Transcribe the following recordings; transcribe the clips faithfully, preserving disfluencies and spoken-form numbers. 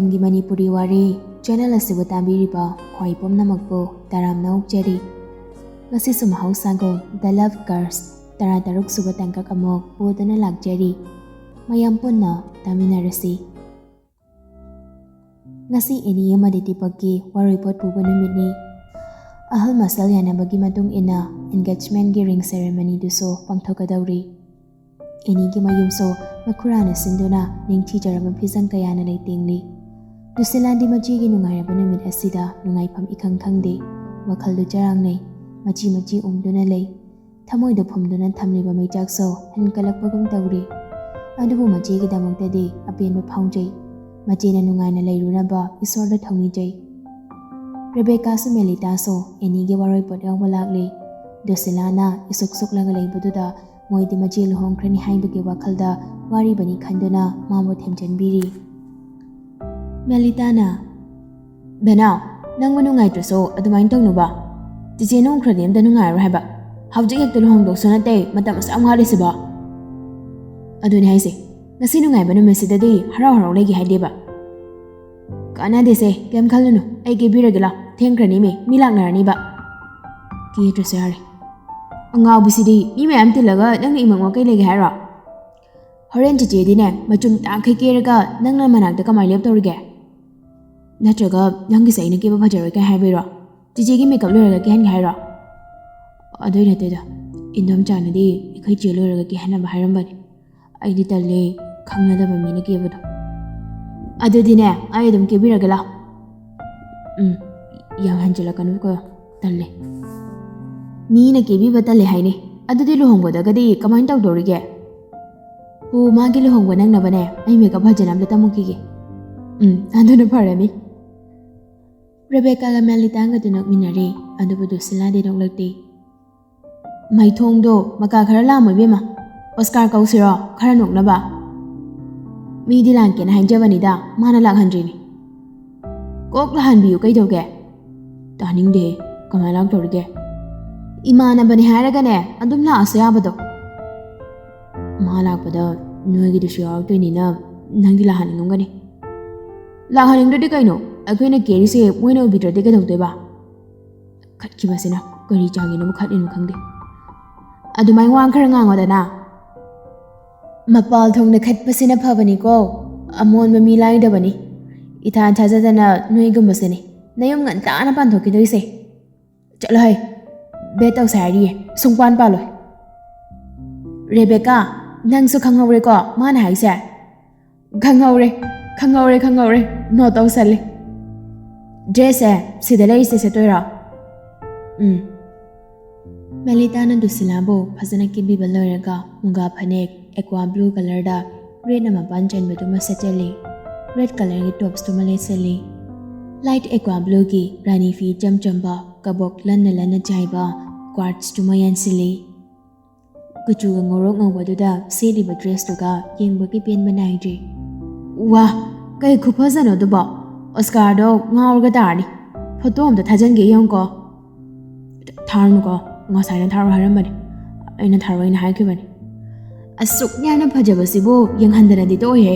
ꯒꯤ ꯃꯅꯤꯄꯨꯔꯤ ꯋꯥꯔꯤ ꯆꯦꯅꯦꯜ ꯑꯁꯤꯕꯨ ꯇꯥꯕꯤꯔꯤꯕ ꯈ꯭ꯋꯥꯏ ꯄꯨꯝꯅꯃꯛꯄꯨ ꯇꯔꯥꯝꯅ ꯑꯣꯛꯆꯔꯤ꯫ ꯉꯁꯤꯁꯨ ꯃꯍꯧꯁꯥꯒꯨꯝ The Love Curse ꯇꯔꯥꯇꯔꯨꯛ ꯁꯨꯕ ꯇꯥꯡꯀꯛ ꯑꯃꯨꯛ ꯄꯨꯗꯨꯅ ꯂꯥꯛꯆꯔꯤ꯫ ꯃꯌꯥꯝ ꯄꯨꯟꯅ ꯇꯥꯃꯤꯟꯅꯔꯁꯤ꯫ ꯉꯁꯤ ꯑꯦꯅꯤ ꯑꯃꯗꯤ ꯗꯤꯄꯛꯀꯤ ꯋꯥꯔꯣꯏꯄꯣꯠ ꯄꯨꯕ ꯅꯨꯃꯤꯠꯅꯤ꯫ ꯑꯍꯜ ꯃꯁꯜ ꯌꯥꯅꯕꯒꯤ ꯃꯇꯨꯡ ꯏꯟꯅ engagement ꯒꯤ ring ceremony ꯗꯨꯁꯨ ꯄꯥꯡꯊꯣꯛꯀꯗꯧꯔꯤ꯫ ꯑꯦꯅꯤꯒꯤ ꯃꯌꯨꯝꯁꯨ ꯃꯈꯨꯔꯥꯅ ꯁꯤꯟꯗꯨꯅ ꯅꯤꯡꯊꯤꯖꯔꯕ ꯐꯤꯖꯪ ꯀꯌꯥꯅ ꯂꯩꯇꯦꯡꯂꯤ꯫ ꯗꯨꯁꯤꯂꯥꯗꯤ ꯃꯆꯦꯒꯤ ꯅꯨꯡꯉꯥꯏꯔꯕ ꯅꯨꯃꯤꯠ ꯑꯁꯤꯗ ꯅꯨꯡꯉꯥꯏꯐꯝ ꯏꯈꯪ ꯈꯪꯗꯦ꯫ ꯋꯥꯈꯜꯗꯨ ꯆꯔꯥꯡꯅꯩ꯫ ꯃꯆꯤ ꯃꯆꯤ ꯎꯪꯗꯨꯅ ꯂꯩ꯫ ꯊꯃꯣꯏꯗ ꯐꯨꯝꯗꯨꯅ ꯊꯝꯂꯤꯕ ꯃꯩꯆꯥꯛꯁꯨ ꯍꯟꯀꯠꯂꯛꯄꯒꯨꯝ ꯇꯧꯔꯤ꯫ ꯑꯗꯨꯕꯨ ꯃꯆꯦꯒꯤꯗꯃꯛꯇꯗꯤ ꯑꯄꯦꯟꯕ ꯐꯥꯎꯖꯩ꯫ ꯃꯆꯦꯅ ꯅꯨꯡꯉꯥꯏꯅ ꯂꯩꯔꯨꯅꯕ ꯏꯁꯣꯔꯗ ꯊꯧꯅꯤꯖꯩ꯫ ꯔꯦꯕꯦꯀꯥꯁꯨ ꯃꯦꯂꯤꯇꯥꯁꯨ ꯑꯦꯅꯤꯒꯤ ꯋꯥꯔꯣꯏꯄꯣꯠ ꯌꯥꯎꯕ ꯂꯥꯛꯂꯤ꯫ ꯗꯨꯁꯤꯂꯥꯅ ꯏꯁꯨꯛ ꯁꯨꯛꯂꯒ ꯂꯩꯕꯗꯨꯗ ꯃꯣꯏꯗꯤ ꯃꯆꯦ ꯂꯨꯍꯣꯡꯈ꯭ꯔꯅꯤ ꯍꯥꯏꯕꯒꯤ ꯋꯥꯈꯜꯗ ꯋꯥꯔꯤꯕꯅꯤ ꯈꯟꯗꯨꯅ ꯃꯥꯕꯨ ꯊꯦꯝꯖꯤꯟꯕꯤꯔꯤ꯫ ꯃꯦꯂꯤꯇꯥꯅ, "ꯕꯦꯅꯥꯎ, ꯅꯪꯕꯨ ꯅꯨꯡꯉꯥꯏꯇ꯭ꯔꯁꯨ ꯑꯗꯨꯃꯥꯏꯅ ꯇꯧꯅꯨꯕ꯫ ꯆꯤꯆꯦ ꯂꯨꯍꯣꯡꯈ꯭ꯔꯗꯤ ꯑꯝꯇ ꯅꯨꯡꯉꯥꯏꯔꯣꯏ ꯍꯥꯏꯕ꯫ ꯍꯧꯖꯤꯛ ꯍꯦꯛꯇ ꯂꯨꯍꯣꯡꯗꯧꯁꯨ ꯅꯠꯇꯦ, ꯃꯇꯝ ꯑꯁꯨꯛ ꯌꯥꯝ ꯋꯥꯠꯂꯤꯁꯤꯕꯣ?" "ꯑꯗꯨꯅꯦ ꯍꯥꯏꯁꯦ, ꯉꯁꯤ ꯅꯨꯡꯉꯥꯏꯕ ꯅꯨꯃꯤꯠꯁꯤꯗꯗꯤ ꯍꯔꯥꯎ ꯍꯔꯥꯎ ꯂꯩꯒꯦ ꯍꯥꯏꯗꯦꯕ?" "ꯀꯥꯟꯅꯗꯦꯁꯦ, ꯀꯩꯝ ꯈꯜꯂꯨꯅꯨ, ꯑꯩ ꯀꯦꯕꯤꯔꯒꯦ ꯂꯥꯎ, ꯊꯦꯡꯈ꯭ꯔꯅꯤ ꯃꯤ, ꯃꯤ ꯂꯥꯛꯅꯔꯅꯤꯕ꯫" "ꯀꯦꯗ꯭ꯔꯁꯨ ꯌꯥꯔꯦ꯫" "ꯑꯉꯥꯎꯕꯤꯁꯤꯗꯤ, ꯃꯤ ꯃꯌꯥꯝ ꯇꯤꯜꯂꯒ ꯅꯪꯅ ꯏꯃꯛꯃꯛ ꯀꯩ ꯂꯩꯒꯦ ꯍꯥꯏꯔꯣ? ꯍꯣꯔꯦꯟ ꯆꯤꯆꯦꯗꯤꯅꯦ, ꯃꯆꯨꯝ ꯇꯥꯡꯈꯩ ꯀꯦꯔꯒ ꯅꯪꯅ ꯃꯅꯥꯛꯇ ꯀꯃꯥꯏꯅ ꯂꯦꯞꯇꯧꯔꯤꯒꯦ? ꯅꯠꯇ꯭ꯔꯒ ꯅꯪꯒꯤꯁꯦ ꯑꯩꯅ ꯀꯦꯕ ꯐꯖꯔꯣꯏ ꯀꯥꯏ ꯍꯥꯏꯕꯩꯔꯣ? ꯆꯤꯆꯦꯒꯤ ꯃꯦꯀꯞ ꯂꯣꯏꯔꯒ ꯀꯦꯍꯟꯒꯦ ꯍꯥꯏꯔꯣ?" "ꯑꯗꯨꯏ ꯅꯠꯇꯦꯗ, ꯏꯟꯗꯣꯝꯆꯥꯅꯗꯤ ꯑꯩꯈꯣꯏ ꯆꯦ ꯂꯣꯏꯔꯒ ꯀꯦꯍꯟꯅꯕ ꯍꯥꯏꯔꯝꯕꯅꯤ꯫ ꯑꯩꯗꯤ ꯇꯜꯂꯦ, ꯈꯪꯅꯗꯕ ꯃꯤꯅ ꯀꯦꯕꯗꯣ꯫ ꯑꯗꯨꯗꯤꯅꯦ, ꯑꯩ ꯑꯗꯨꯝ ꯀꯦꯕꯤꯔꯒꯦ ꯂꯥꯎ꯫" "ꯎꯝ, ꯌꯥꯝ ꯍꯟꯖꯤꯜꯂꯛꯀꯅꯨꯀꯣ, ꯇꯜꯂꯦ꯫" "ꯃꯤꯅ ꯀꯦꯕꯤꯕ ꯇꯜꯂꯦ ꯍꯥꯏꯅꯦ꯫ ꯑꯗꯨꯗꯤ ꯂꯨꯍꯣꯡꯕꯗꯒꯗꯤ ꯀꯃꯥꯏꯅ ꯇꯧꯗꯧꯔꯤꯒꯦ?" "ꯑꯣ, ꯃꯥꯒꯤ ꯂꯨꯍꯣꯡꯕ ꯅꯪꯅꯕꯅꯦ, ꯑꯩ ꯃꯦꯀꯞ ꯐꯖꯅ ꯑꯝꯇ ꯇꯝꯃꯨꯈꯤꯒꯦ꯫" "ꯎꯝ, ꯑꯗꯨꯅ ꯐꯔꯅꯤ꯫" ꯔꯦꯕꯦꯀꯥꯒ ꯃꯦꯂꯤꯇꯥꯒꯗꯨ ꯅꯣꯛꯃꯤꯟꯅꯔꯦ, ꯑꯗꯨꯕꯨ ꯗꯨꯁꯤꯂꯥꯗꯤ ꯅꯣꯛꯂꯛꯇꯦ꯫ "ꯃꯥꯏꯊꯣꯡꯗꯣ ꯃꯀꯥ ꯈꯔ ꯂꯥꯝꯃꯣ ꯏꯕꯦꯝꯃ, ꯑꯣꯁꯀꯥꯔ ꯀꯧꯁꯤꯔꯣ ꯈꯔ ꯅꯣꯛꯅꯕ?" "ꯃꯤꯗꯤ ꯂꯥꯛꯀꯦꯅ ꯍꯥꯏꯖꯕꯅꯤꯗ, ꯃꯥꯅ ꯂꯥꯛꯍꯟꯗ꯭ꯔꯤꯅꯤ꯫" "ꯀꯣꯛ ꯂꯥꯛꯍꯟꯕꯤꯌꯨ ꯀꯩꯗꯧꯒꯦ?" "ꯇꯥꯅꯤꯡꯗꯦ, ꯀꯃꯥꯏꯅ ꯂꯥꯛꯇꯧꯔꯤꯒꯦ?" "ꯏꯃꯥꯟꯅꯕꯅꯦ ꯍꯥꯏꯔꯒꯅꯦ ꯑꯗꯨꯝ ꯂꯥꯛꯑꯁꯨ ꯌꯥꯕꯗꯣ꯫" "ꯃꯥ ꯂꯥꯛꯄꯗ ꯅꯣꯏꯒꯤꯗꯨꯁꯨ ꯌꯥꯎꯔꯛꯇꯣꯏꯅꯤꯅ ꯅꯪꯗꯤ ꯂꯥꯛꯍꯟꯅꯤꯡꯉꯝꯒꯅꯤ꯫" ꯂꯥꯛꯍꯟꯅꯤꯡꯗ꯭ꯔꯗꯤ ꯀꯩꯅꯣ? ꯑꯩꯈꯣꯏꯅ ꯀꯦꯔꯤꯁꯦ ꯃꯣꯏꯅ ꯎꯕꯤꯗ꯭ꯔꯗꯤ ꯀꯩꯗꯧꯗꯣꯏꯕ? ꯈꯠꯈꯤꯕꯁꯤꯅ ꯀꯔꯤ ꯆꯥꯡꯒꯤꯅꯣꯕꯨ ꯈꯠꯂꯤꯅꯣ ꯈꯪꯗꯦ꯫ ꯑꯗꯨꯃꯥꯏꯅ ꯋꯥ ꯈꯔ ꯉꯥꯡꯉꯣꯗꯅ꯫ ꯃꯄꯥꯜ ꯊꯣꯡꯗ ꯈꯠꯄꯁꯤꯅ ꯐꯕꯅꯤꯀꯣ꯫ ꯑꯃꯣꯟꯕ ꯃꯤ ꯂꯥꯏꯗꯕꯅꯤ꯫ ꯏꯊꯥ ꯊꯥꯖꯗꯅ ꯅꯣꯏꯒꯨꯝꯕꯁꯤꯅꯤ ꯅꯌꯨꯝ ꯉꯟꯇꯥꯅ ꯄꯥꯟꯊꯣꯛꯈꯤꯗꯣꯏꯁꯦ꯫ ꯆꯠꯂꯣꯍꯦ, ꯕꯦꯠ ꯇꯧꯁꯦ ꯍꯥꯏꯔꯤꯌꯦ, ꯁꯨꯡꯄꯥꯟ ꯄꯥꯜꯂꯣꯏ꯫ ꯔꯦꯕꯦꯀꯥ, ꯅꯪꯁꯨ ꯈꯪꯍꯧꯔꯦꯀꯣ ꯃꯥꯅ ꯍꯥꯏꯁꯦ? ꯈꯪꯍꯧꯔꯦ, ꯈꯪꯍꯧꯔꯦ, ꯈꯪꯍꯧꯔꯦ꯫ ꯅꯣꯠ ꯇꯧꯁꯜꯂꯦ꯫ ꯗ꯭ꯔꯦꯁꯁꯦ ꯁꯤꯗ ꯂꯩꯔꯤꯁꯦ ꯁꯦꯠꯇꯣꯏꯔꯣ? ꯎꯝ꯫ ꯃꯦꯂꯤꯇꯥꯅ ꯗꯨꯁꯤꯂꯥꯕꯨ ꯐꯖꯅ ꯀꯦꯕꯤꯕ ꯂꯣꯏꯔꯒ ꯃꯨꯒꯥ ꯐꯅꯦꯛ ꯑꯦꯀ꯭ꯋꯥ ꯕ꯭ꯂꯨ ꯀꯂꯔꯗ ꯔꯦꯗꯅ ꯃꯄꯥꯟ ꯆꯟꯕꯗꯨꯃ ꯁꯦꯠꯆꯜꯂꯤ꯫ ꯔꯦꯗ ꯀꯂꯔꯒꯤ ꯇꯣꯞꯁꯇꯨꯃ ꯂꯤꯠꯁꯜꯂꯤ꯫ ꯂꯥꯏꯠ ꯑꯦꯀ꯭ꯋꯥ ꯕ꯭ꯂꯨꯒꯤ ꯔꯥꯅꯤ ꯐꯤ ꯏꯆꯝ ꯆꯝꯕ ꯀꯕꯣꯛ ꯂꯟꯅ ꯂꯟꯅ ꯆꯥꯏꯕ ꯀ꯭ꯋꯥꯔꯠꯁꯇꯨꯃ ꯌꯥꯟꯁꯤꯜꯂꯤ꯫ ꯀꯨꯆꯨꯒ ꯉꯧꯔꯣꯛ ꯉꯧꯕꯗꯨꯗ ꯁꯦꯠꯂꯤꯕ ꯗ꯭ꯔꯦꯁꯇꯨꯒ ꯌꯦꯡꯕꯒꯤ ꯄꯦꯟꯕ ꯅꯥꯏꯗ꯭ꯔꯤ꯫ ꯋꯥ, ꯀꯩ ꯈꯨꯐꯖꯅꯣ ꯑꯗꯨꯕꯣ? ꯑꯣꯁꯀꯥꯔꯗꯣ ꯉꯥꯎꯔꯒ ꯇꯥꯔꯅꯤ꯫ ꯐꯣꯇꯣ ꯑꯝꯇ ꯊꯥꯖꯟꯒꯦ ꯌꯦꯡꯉꯨꯀꯣ꯫ ꯊꯥꯔꯨꯅꯨꯀꯣ, ꯉꯁꯥꯏꯅ ꯊꯥꯔꯣ ꯍꯥꯏꯔꯝꯕꯅꯤ꯫ ꯑꯩꯅ ꯊꯥꯔꯣꯏꯅ ꯍꯥꯏꯈꯤꯕꯅꯤ꯫ ꯑꯁꯨꯛ ꯌꯥꯝꯅ ꯐꯖꯕꯁꯤꯕꯨ ꯌꯦꯡꯍꯟꯗꯅꯗꯤ ꯇꯣꯛꯑꯣꯏꯍꯦ꯫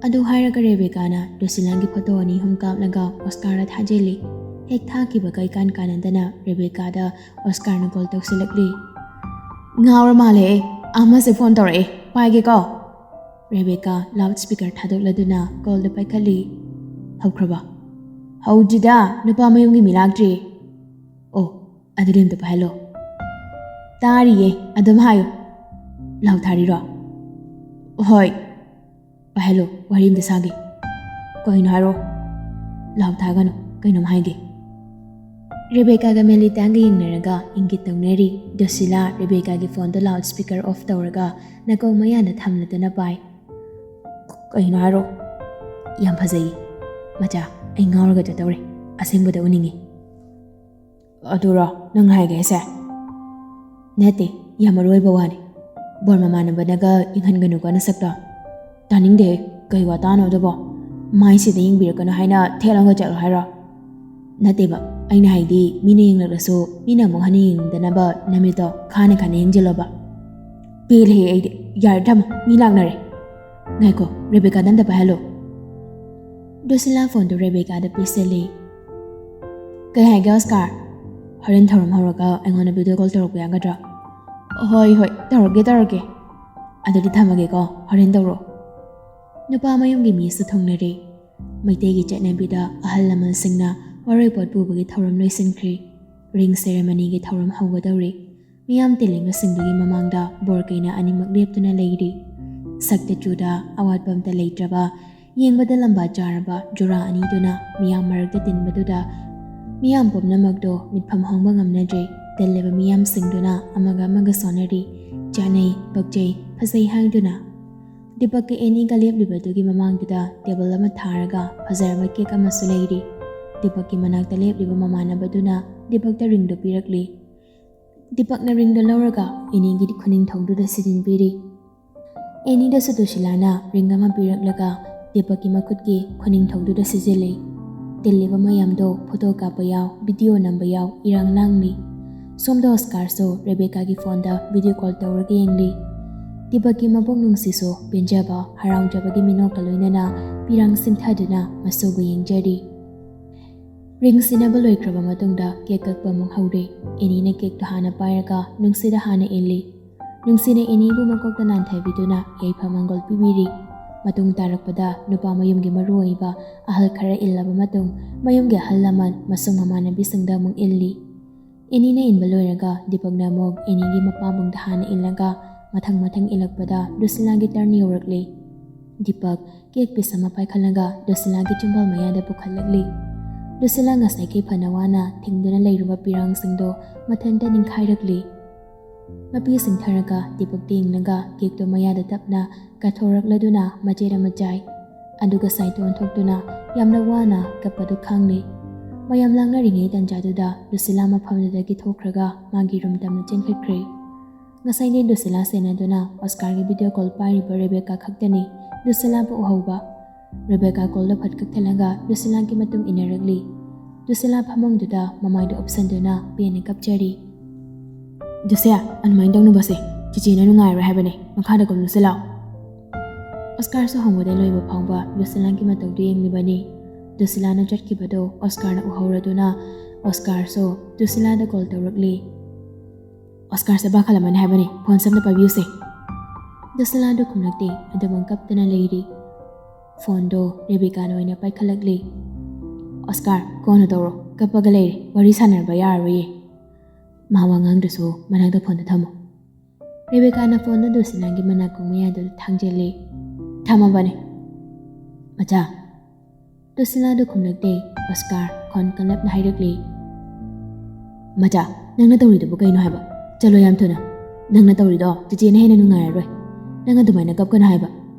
ꯑꯗꯨ ꯍꯥꯏꯔꯒ ꯔꯦꯕꯦꯀꯥꯅ ꯗꯨꯁꯤꯂꯥꯒꯤ ꯐꯣꯇꯣ ꯑꯅꯤ ꯑꯍꯨꯝ ꯀꯥꯞꯂꯒ ꯑꯣꯁꯀꯥꯔꯗ ꯊꯥꯖꯤꯜꯂꯤ꯫ ꯍꯦꯛ ꯊꯥꯈꯤꯕꯒ ꯏꯀꯥꯟ ꯀꯥꯟꯅꯗꯅ ꯔꯦꯕꯦꯀꯥꯗ ꯑꯣꯁꯀꯥꯔꯅ ꯀꯣꯜ ꯇꯧꯁꯤꯜꯂꯛꯂꯤ꯫ ꯉꯥꯎꯔ ꯃꯥꯜꯂꯦ, ꯑꯃꯁꯦ ꯐꯣꯟ ꯇꯧꯔꯛꯑꯦ, ꯄꯥꯏꯒꯦꯀꯣ꯫ ꯔꯦꯕꯦꯀꯥ ꯂꯥꯎꯠ ꯁ꯭ꯄꯤꯀꯔ ꯊꯥꯗꯣꯛꯂꯗꯨꯅ ꯀꯣꯜꯗ ꯄꯥꯏꯈꯠꯂꯤ꯫ ꯍꯧꯈ꯭ꯔꯕ? ꯍꯧꯗ꯭ꯔꯤꯗ, ꯅꯨꯄꯥ ꯃꯌꯨꯝꯒꯤ ꯃꯤ ꯂꯥꯛꯇ꯭ꯔꯤ꯫ ꯑꯣ, ꯑꯗꯨꯗꯤ ꯑꯝꯇ ꯄꯥꯏꯍꯜꯂꯣ꯫ ꯇꯥꯔꯤꯌꯦ, ꯑꯗꯨꯝ ꯍꯥꯏꯌꯨ꯫ ꯂꯥꯎ ꯊꯥꯔꯤꯔꯣ? ꯍꯣꯏ꯫ ꯄꯥꯏꯍꯜꯂꯣ, ꯋꯥꯔꯤ ꯑꯝꯇ ꯁꯥꯒꯦ꯫ ꯀꯩꯅꯣ ꯍꯥꯏꯔꯣ꯫ ꯂꯥꯎ ꯊꯥꯒꯅꯨ, ꯀꯩꯅꯣꯝ ꯍꯥꯏꯒꯦ꯫ ꯔꯦꯕꯦꯀꯥꯒ ꯃꯦꯂꯤꯇꯥꯒ ꯌꯦꯡꯅꯔꯒ ꯏꯪꯒꯤꯠ ꯇꯧꯅꯔꯤ꯫ ꯗꯨꯁꯤꯂꯥ ꯔꯦꯕꯦꯀꯥꯒꯤ ꯐꯣꯟꯗꯣ ꯂꯥꯎꯠ ꯁ꯭ꯄꯤꯀꯔ ꯑꯣꯐ ꯇꯧꯔꯒ ꯅꯥꯀꯣꯡ ꯃꯌꯥꯗ ꯊꯝꯂꯗꯨꯅ ꯄꯥꯏ꯫ ꯀꯩꯅꯣ ꯍꯥꯏꯔꯣ꯫ ꯌꯥꯝ ꯐꯖꯩꯌꯦ꯫ ꯃꯆꯥ, ꯑꯩ ꯉꯥꯎꯔꯒ ꯆꯠꯇꯧꯔꯦ꯫ ꯑꯁꯦꯡꯕꯗ ꯎꯅꯤꯡꯉꯤ꯫ ꯑꯗꯨꯔꯣ ꯅꯪ ꯍꯥꯏꯒꯦ ꯍꯥꯏꯁꯦ? ꯅꯠꯇꯦ, ꯌꯥꯝ ꯃꯔꯨ ꯑꯣꯏꯕ ꯋꯥꯅꯤ꯫ ꯕꯣꯔ ꯃꯃꯥꯟꯅꯕꯅꯒ ꯌꯦꯡꯍꯟꯒꯅꯨꯀꯣ ꯅꯁꯛꯇꯣ꯫ ꯇꯥꯅꯤꯡꯗꯦ, ꯀꯩ ꯋꯥꯇꯥꯅꯣ ꯑꯗꯨꯕꯣ? ꯃꯥꯏꯁꯤꯗ ꯌꯦꯡꯕꯤꯔꯛꯀꯅꯨ ꯍꯥꯏꯅ ꯊꯦꯠꯂꯒ ꯆꯠꯂꯣ ꯍꯥꯏꯔꯣ? ꯅꯠꯇꯦꯕ, ꯑꯩꯅ ꯍꯥꯏꯗꯤ ꯃꯤꯅ ꯌꯦꯡꯂꯛꯂꯁꯨ ꯃꯤꯅ ꯑꯃꯨꯛ ꯍꯟꯅ ꯌꯦꯡꯅꯤꯡꯗꯅꯕ ꯅꯃꯤꯠꯇꯣ ꯈꯥꯅ ꯈꯥꯅ ꯌꯦꯡꯁꯤꯜꯂꯣꯕ꯫ ꯄꯦꯜꯂꯦꯍꯦ ꯑꯩꯗꯤ꯫ ꯌꯥꯔꯦ ꯊꯝꯃꯣ, ꯃꯤ ꯂꯥꯛꯅꯔꯦ꯫ ꯉꯥꯏꯈꯣ, ꯔꯦꯕꯦꯀꯥꯗ ꯑꯝꯇ ꯄꯥꯏꯍꯜꯂꯣ꯫ ꯗ꯭ꯔꯨꯁꯤꯂꯥ ꯐꯣꯟꯗꯨ ꯔꯦꯕꯦꯀꯥꯗ ꯄꯤꯁꯜꯂꯤ꯫ "ꯀꯩ ꯍꯥꯏꯒꯦ ꯑꯣꯁꯀꯥꯔ? ꯍꯣꯔꯦꯟ ꯊꯧꯔꯝ ꯍꯧꯔꯒ ꯑꯩꯉꯣꯟꯗ ꯚꯤꯗꯤꯑꯣ ꯀꯣꯜ ꯇꯧꯔꯛꯄ ꯌꯥꯒꯗ꯭ꯔꯣ?" "ꯍꯣꯏ ꯍꯣꯏ, ꯇꯧꯔꯛꯀꯦ ꯇꯧꯔꯛꯀꯦ꯫ ꯑꯗꯨꯗꯤ ꯊꯝꯃꯒꯦꯀꯣ, ꯍꯣꯔꯦꯟ ꯇꯧꯔꯛꯑꯣ꯫" ꯅꯨꯄꯥ ꯃꯌꯨꯝꯒꯤ ꯃꯤꯁꯨ ꯊꯨꯡꯅꯔꯦ꯫ ꯃꯩꯇꯩꯒꯤ ꯆꯠꯅꯕꯤꯗ ꯑꯍꯜ ꯂꯃꯟꯁꯤꯡꯅ ꯋꯥꯔꯣꯏꯄꯣꯠ ꯄꯨꯕꯒꯤ ꯊꯧꯔꯝ ꯂꯣꯏꯁꯤꯟꯈ꯭ꯔꯦ꯫ ꯔꯤꯡ ꯁꯦꯔꯦꯃꯅꯤꯒꯤ ꯊꯧꯔꯝ ꯍꯧꯒꯗꯧꯔꯦ꯫ ꯃꯤꯌꯥꯝ ꯇꯤꯜꯂꯤꯕꯁꯤꯡꯗꯨꯒꯤ ꯃꯃꯥꯡꯗ ꯕꯣꯔ ꯀꯩꯅ ꯑꯅꯤꯃꯛ ꯂꯦꯞꯇꯨꯅ ꯂꯩꯔꯤ꯫ ꯁꯛꯇ ꯆꯨꯗ ꯑꯋꯥꯠꯄ ꯑꯝꯇ ꯂꯩꯇ꯭ꯔꯕ, ꯌꯦꯡꯕꯗ ꯂꯝꯕꯥ ꯆꯥꯔꯕ ꯖꯨꯔꯥ ꯑꯅꯤꯗꯨꯅ ꯃꯤꯌꯥꯝ ꯃꯔꯛꯇ ꯇꯤꯟꯕꯗꯨꯗ ꯃꯤꯌꯥꯝ ꯄꯨꯝꯅꯃꯛꯇꯣ ꯃꯤꯠꯐꯝ ꯍꯣꯡꯕ ꯉꯝꯅꯗ꯭ꯔꯦ꯫ ꯇꯤꯜꯂꯤꯕ ꯃꯤꯌꯥꯝꯁꯤꯡꯗꯨꯅ ꯑꯃꯒ ꯑꯃꯒ ꯁꯣꯟꯅꯔꯤ꯫ "ꯆꯥꯅꯩ, ꯄꯛꯆꯩ, ꯐꯖꯩ" ꯍꯥꯏꯗꯨꯅ꯫ ꯗꯤꯄꯛꯀ ꯑꯦꯅꯤꯒ ꯂꯦꯞꯂꯤꯕꯗꯨꯒꯤ ꯃꯃꯥꯡꯗꯨꯗ ꯇꯦꯕꯜ ꯑꯃ ꯊꯥꯔꯒ ꯐꯖꯔꯕ ꯀꯦꯛ ꯑꯃꯁꯨ ꯂꯩꯔꯤ꯫ ꯗꯤꯄꯛꯀꯤ ꯃꯅꯥꯛꯇ ꯂꯦꯞꯂꯤꯕ ꯃꯃꯥꯟꯅꯕꯗꯨꯅ ꯗꯤꯄꯛꯇ ꯔꯤꯡꯗꯨ ꯄꯤꯔꯛꯂꯤ꯫ ꯗꯤꯄꯛꯅ ꯔꯤꯡꯗꯨ ꯂꯧꯔꯒ ꯑꯦꯅꯤꯒꯤ ꯈꯨꯅꯤꯡꯊꯧꯗꯨꯗ ꯁꯤꯖꯤꯟꯕꯤꯔꯤ꯫ ꯑꯦꯅꯤꯗꯁꯨ ꯗ꯭ꯔꯨꯁꯤꯂꯥꯅ ꯔꯤꯡ ꯑꯃ ꯄꯤꯔꯛꯂꯒ ꯗꯤꯄꯛꯀꯤ ꯃꯈꯨꯠꯀꯤ ꯈꯨꯅꯤꯡꯊꯧꯗꯨꯗ ꯁꯤꯖꯤꯜꯂꯤ꯫ ꯇꯤꯜꯂꯤꯕ ꯃꯌꯥꯝꯗꯣ ꯐꯣꯇꯣ ꯀꯥꯞꯄ ꯌꯥꯎ, ꯚꯤꯗꯤꯑꯣ ꯅꯝꯕ ꯌꯥꯎ, ꯏꯔꯥꯡ ꯂꯥꯡꯂꯤ꯫ ꯁꯣꯝꯗ ꯑꯣꯁꯀꯥꯔꯁꯨ ꯔꯦꯕꯦꯀꯥꯒꯤ ꯐꯣꯟꯗ ꯚꯤꯗꯤꯑꯣ ꯀꯣꯜ ꯇꯧꯔꯒ ꯌꯦꯡꯂꯤ꯫ ꯗꯤꯄꯛꯀꯤ ꯃꯕꯨꯛꯅꯨꯡꯁꯤꯁꯨ ꯄꯦꯟꯖꯕ, ꯍꯔꯥꯎꯖꯕꯒꯤ ꯃꯤꯅꯣꯛꯀ ꯂꯣꯏꯅꯅ ꯄꯤꯔꯥꯡ ꯁꯤꯟꯊꯗꯨꯅ ꯃꯁꯨꯕꯨ ꯌꯦꯡꯖꯔꯤ꯫ ꯔꯤꯡ ꯁꯤꯟꯅꯕ ꯂꯣꯏꯈ꯭ꯔꯕ ꯃꯇꯨꯡꯗ ꯀꯦꯛ ꯀꯛꯄ ꯑꯃꯨꯛ ꯍꯧꯔꯦ꯫ ꯑꯦꯅꯤꯅ ꯀꯦꯛꯇꯨ ꯍꯥꯟꯅ ꯄꯥꯏꯔꯒ ꯅꯨꯡꯁꯤꯗ ꯍꯥꯟꯅ ꯏꯜꯂꯤ꯫ ꯅꯨꯡꯁꯤꯅ ꯑꯦꯅꯤꯕꯨ ꯃꯀꯣꯛꯇ ꯅꯥꯟꯊꯕꯤꯗꯨꯅ ꯌꯥꯏꯐ ꯃꯪꯒꯣꯜ ꯄꯤꯕꯤꯔꯤ꯫ ꯃꯇꯨꯡ ꯇꯥꯔꯛꯄꯗ ꯅꯨꯄꯥ ꯃꯌꯨꯝꯒꯤ ꯃꯔꯨꯑꯣꯏꯕ ꯑꯍꯜ ꯈꯔ ꯏꯜꯂꯕ ꯃꯇꯨꯡ, ꯃꯌꯨꯝꯒꯤ ꯑꯍꯜ ꯂꯃꯟ, ꯃꯁꯨꯡ ꯃꯃꯥꯟꯅꯕꯤꯁꯤꯡꯗ ꯑꯃꯨꯛ ꯏꯜꯂꯤ꯫ ꯑꯦꯅꯤꯅ ꯏꯟꯕ ꯂꯣꯏꯔꯒ ꯗꯤꯄꯛꯅ ꯑꯃꯨꯛ ꯑꯦꯅꯤꯒꯤ ꯃꯄꯥꯕꯨꯡꯗ ꯍꯥꯟꯅ ꯏꯜꯂꯒ ꯃꯊꯪ ꯃꯊꯪ ꯏꯜꯂꯛꯄꯗ ꯗ꯭ꯔꯨꯁꯤꯂꯥꯒꯤ ꯇꯔꯟ ꯌꯧꯔꯛꯂꯤ꯫ ꯗꯤꯄꯛ ꯀꯦꯛ ꯄꯤꯁ ꯑꯃ ꯄꯥꯏꯈꯠꯂꯒ ꯗ꯭ꯔꯨꯁꯤꯂꯥꯒꯤ ꯆꯤꯝꯕꯥꯜ ꯃꯌꯥꯗ ꯄꯨꯈꯠꯂꯛꯂꯤ꯫ ꯗ꯭ꯔꯨꯁꯤꯂꯥ ꯉꯁꯥꯏꯒꯤ ꯐꯅ ꯋꯥꯅ ꯊꯤꯡꯗꯨꯅ ꯂꯩꯔꯨꯕ ꯄꯤꯔꯥꯡꯁꯤꯡꯗꯣ ꯃꯊꯟꯇ ꯅꯤꯡꯈꯥꯏꯔꯛꯂꯤ꯫ ꯃꯄꯤ ꯁꯤꯡꯊꯔꯒ ꯗꯤꯄꯛꯇ ꯌꯦꯡꯂꯒ ꯀꯦꯛꯇꯣ ꯃꯌꯥꯗ ꯇꯞꯅ ꯀꯥꯊꯣꯔꯛꯂꯗꯨꯅ ꯃꯆꯦꯠ ꯑꯃ ꯆꯥꯏ꯫ ꯑꯗꯨꯒ ꯁꯥꯏꯠꯇ ꯑꯣꯟꯊꯣꯛꯇꯨꯅ ꯌꯥꯝꯅ ꯋꯥꯅ ꯀꯞꯄꯗꯨ ꯈꯪꯂꯤ꯫ ꯃꯌꯥꯝ ꯂꯥꯡꯅꯔꯤꯉꯩ ꯇꯟꯖꯥꯗꯨꯗ ꯗ꯭ꯔꯨꯁꯤꯂꯥ ꯃꯐꯝꯗꯨꯗꯒꯤ ꯊꯣꯛꯈ꯭ꯔꯒ ꯃꯥꯒꯤ ꯔꯨꯝ ꯇꯝꯅ ꯆꯦꯟꯈꯠꯈ꯭ꯔꯦ꯫ ꯉꯁꯥꯏꯗꯤ ꯗ꯭ꯔꯨꯁꯤꯂꯥ ꯁꯦꯟꯅꯗꯨꯅ ꯑꯣꯁꯀꯥꯔꯒꯤ ꯚꯤꯗꯤꯑꯣ ꯀꯣꯜ ꯄꯥꯏꯔꯤꯕ ꯔꯦꯕꯦꯀꯥ ꯈꯛꯇꯅꯤ ꯗ꯭ꯔꯨꯁꯤꯂꯥꯕꯨ ꯎꯍꯧꯕ꯫ ꯔꯦꯕꯦꯀꯥ ꯀꯣꯜꯗ ꯐꯠ ꯀꯛꯊꯠꯂꯒ ꯗ꯭ꯔꯨꯁꯤꯂꯥꯒꯤ ꯃꯇꯨꯡ ꯏꯟꯅꯔꯛꯂꯤ꯫ ꯗ꯭ꯔꯨꯁꯤꯂꯥ ꯐꯃꯨꯡꯗꯨꯗ ꯃꯃꯥꯏꯗꯨ ꯎꯞꯁꯟꯗꯨꯅ ꯄꯦꯟꯅ ꯀꯞꯆꯔꯤ꯫ "ꯗ꯭ꯔꯨꯁꯦ, ꯑꯗꯨꯃꯥꯏꯅ ꯇꯧꯅꯨꯕꯁꯦ, ꯆꯤꯆꯦꯅ ꯅꯨꯡꯉꯥꯏꯔꯣꯏ ꯍꯥꯏꯕꯅꯦ, ꯃꯈꯥꯗ ꯀꯨꯝꯂꯨꯁꯤ ꯂꯥꯛꯑꯣ꯫" ꯑꯣꯁꯀꯥꯔꯁꯨ ꯍꯧꯕꯗꯩ ꯂꯣꯏꯕ ꯐꯥꯎꯕ ꯂꯨꯁꯤꯂꯥꯒꯤ ꯃꯇꯧꯗꯨ ꯌꯦꯡꯂꯤꯕꯅꯤ꯫ ꯂꯨꯁꯤꯂꯥꯅ ꯆꯠꯈꯤꯕꯗꯨ ꯑꯣꯁꯀꯥꯔꯅ ꯎꯍꯧꯔꯗꯨꯅ ꯑꯣꯁꯀꯥꯔꯁꯨ ꯂꯨꯁꯤꯂꯥꯗ ꯀꯣꯜ ꯇꯧꯔꯛꯂꯤ꯫ "ꯑꯣꯁꯀꯥꯔꯁꯦ ꯄꯥꯈꯠꯂꯝꯃꯅꯤ ꯍꯥꯏꯕꯅꯤ, ꯐꯣꯟꯁꯦ ꯑꯝꯇ ꯄꯥꯏꯕꯤꯌꯨꯁꯦ꯫" ꯂꯨꯁꯤꯂꯥꯗꯨ ꯈꯨꯝꯂꯛꯇꯦ, ꯑꯗꯨꯝ ꯀꯞꯇꯅ ꯂꯩꯔꯤ꯫ ꯐꯣꯟꯗꯣ ꯔꯦꯕꯤꯀꯥꯅ ꯑꯣꯏꯅ ꯄꯥꯏꯈꯠꯂꯛꯂꯤ꯫ "ꯑꯣꯁꯀꯥꯔ, ꯀꯣꯟꯅ ꯇꯧꯔꯣ, ꯀꯞꯄꯒ ꯂꯩꯔꯦ, ꯋꯥꯔꯤ ꯁꯥꯟꯅꯔꯕ ꯌꯥꯔꯔꯣꯏꯌꯦ꯫" ꯃꯥ ꯋꯥ ꯉꯥꯡꯗ꯭ꯔꯁꯨ ꯃꯅꯥꯛꯇ ꯐꯣꯟꯗꯣ ꯊꯝꯃꯣ꯫ ꯔꯦꯕꯦꯀꯥꯅ ꯐꯣꯟꯗꯨ ꯂꯨꯁꯤꯂꯥꯒꯤ ꯃꯅꯥꯀꯣꯡ ꯃꯌꯥꯗꯨꯗ ꯊꯥꯡꯖꯤꯜꯂꯤ꯫ "ꯊꯝꯃꯕꯅꯦ, ꯃꯆꯥ꯫" ꯂꯨꯁꯤꯂꯥꯗꯨ ꯈꯨꯝꯂꯛꯇꯦ꯫ ꯑꯣꯁꯀꯥꯔ ꯈꯣꯟ ꯀꯜꯂꯞꯅ ꯍꯥꯏꯔꯛꯂꯤ, "ꯃꯆꯥ, ꯅꯪꯅ ꯇꯧꯔꯤꯗꯨꯕꯨ ꯀꯩꯅꯣ ꯍꯥꯏꯕ? ꯆꯠꯂꯣ ꯌꯥꯝ ꯊꯨꯅ꯫ ꯅꯪꯅ ꯇꯧꯔꯤꯗꯣ ꯆꯤꯆꯦꯅ ꯍꯦꯟꯅ ꯅꯨꯡꯉꯥꯏꯔꯔꯣꯏ꯫ ꯅꯪ ꯑꯗꯨꯃꯥꯏꯅ ꯀꯞꯀꯅꯨ ꯍꯥꯏꯕ꯫